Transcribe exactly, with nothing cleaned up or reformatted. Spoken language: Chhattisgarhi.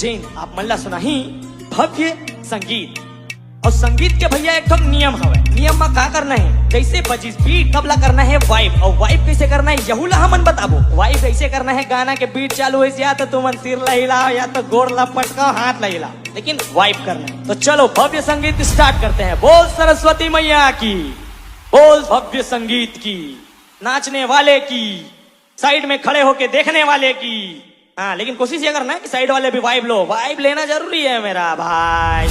जेन आप मन ला सुनाही भव्य संगीत। अउ संगीत के भैया एक ठो नियम हवय। नियम म का करना हे, जइसे बजिस बीट, तब ला करना हे वाइब, अउ वाइब कइसे करना हे, यहू ला हमन बताबो। वाइब अइसे करना हे, गाना के बीट चालू होइस या तो तुमन सिर ला हिलाओ, या तो गोड़ ला पटकाओ, हाथ ला हिलाओ, लेकिन वाइब करना हे। तो चलो भव्य संगीत स्टार्ट करते हैं। बोल सरस्वती मैया की, बोल भव्य संगीत की, नाचने वाले की, साइड में खड़े होके देखने वाले की। हाँ, लेकिन कोशिश ये करना है कि साइड वाले भी वाइब लो, वाइब लेना जरूरी है मेरा भाई।